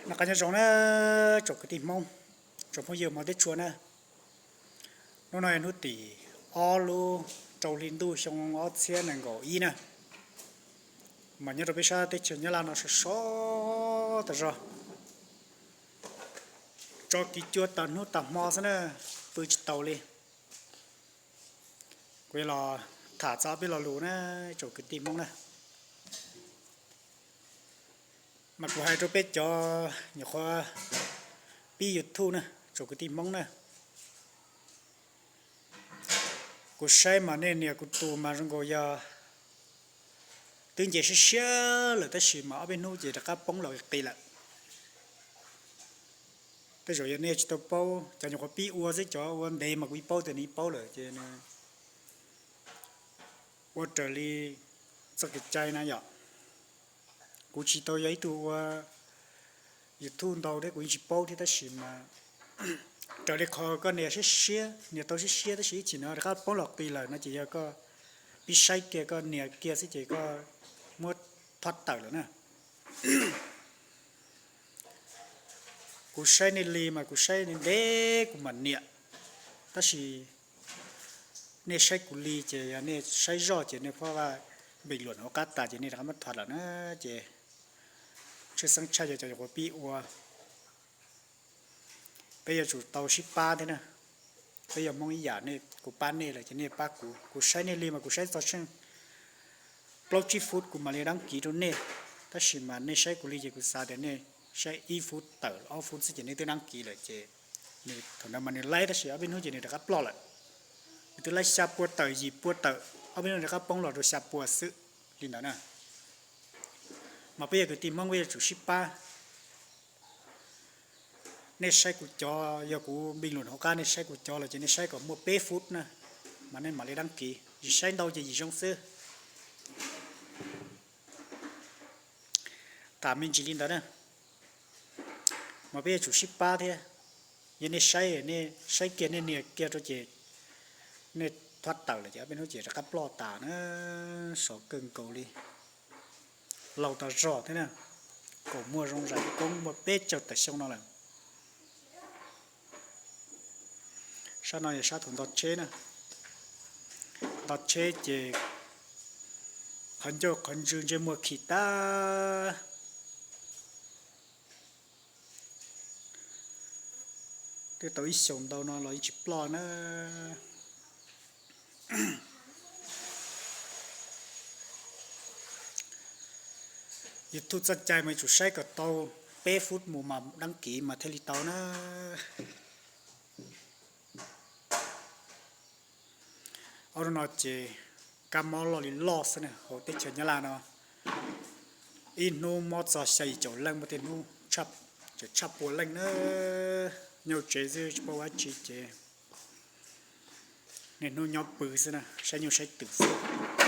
Noj qab nyob zoo na, tsoom kwv tij Hmoob, tsoom phooj ywg hmov thiab tshua na. Hnub no yog hnub tim ob lub rau hli ntuj xyoo ob txhiab nees nkaum ib na. Mas nyob rau peb sab teb chaws Nyab Laj no sov sov tas zog, tso kiv cua tas hnub tas hmo xwb na, pw tsis taus li. Kuv yuav los tham txog peb lo lus na, tsoom kwv tij Hmoob na. Mas kuv hais rau peb cov nyuam qhuav pib YouTube na, tsoom kwv tij Hmoob na, kuv saib mas nej nias kuv tus mas zoo nkaus yog twb nce siab siab lawm tab sis mas ob peb hnub ces rov qab poob los qis lawm. Tej zaum yog nej tsis tau paub, cov nyuam qhuav pib ua xwb, cov ua ntev mas kuv yeej paub tias nws yeej paub lawm ces nws ua raws li txoj kev cai na yom. Kuv tsis tau yog ib tug ua YouTube ntau thiab kuv yeej tsis paub thiab tab sis mas raws li qhov koj nias siab siab, nias tau siab siab tab sis ib chim no rov qab poob los qis lawm no ces yog koj pib saib kiag, koj nias kiag xwb ces koj muab thov tawm lawm na. Kuv saib nej li mas kuv saib ntev kuv mam nias, tab sis nej saib kuv li ces yog nej saib zoj ces nej phob vaj npee luam hauv qab tas ces nej rov qab muab thov lawm na. Ces tshwj xeeb tshaj yog cov nyuam qhuav pib ua, peb yuav tsum tau sib pab thiab na. Peb yog Hmoob ib yam, nej kuv pab nej lawm ces nej pab kuv. Kuv saib nej li mas kuv saib txog tsheej plaub tsib fub kuv mam li dab kiv rau nej, tab sis mas nej saib kuv li ces kuv xav tias nej saib ib fub tawm ob fub xwb ces nej twb dab kiv lawm ces nws thaum ntawd mas nws laib tab sis ob peb hnub ces nws rov qab ploj lawm. Nws twb laib xya pua tawm yim pua tawm, ob peb hnub rov qab poob los rau xya pua xwb li ntawd na. Mas peb yog kwv tij Hmoob peb yuav tsum sib pab. Nej saib kuv cov, yog kuv npee luam hauv qab nej saib kuv cov los ces nej saib kom muaj peb fub na, mas nej mam li dab kiv, yim saib ntau ces yim zoo xwb. Tham me ntsis li ntawd na, mas peb yuav tsum sib pab thiab. Yog nej saib, nej saib kiag nej nias kiag rau ces nej thov tawm lawm ces ob peb hnub ces rov qab ploj tas na, sov kawg nkaus li. Laus tas zog thiab na, kaum muaj zoo zais koob muaj peb caug tawm xyoo no lawm. Sab no yog sab thaum nto tsheb na, nto tsheb ces qhov ncauj qhov ntswg ntsej muag khi tag. Twb tau ib xyoos ntau no los yeej tsis ploj na. YouTube txoj cai mas yuav tsum saib kom tau peb fub mus mas dab kiv mas thiaj li tau na. Ob hnub no ces kab mob loj li loj xwb na, hauv teb chaws Nyab Laj no ib hnub mob txog xya yim caum leej, muaj tej hnub tshaj pua leej na. Nyob tsev xwb tsis paub ua dab tsi ces niaj hnub nyob pw xwb na, saib nyuj saib twm xwb.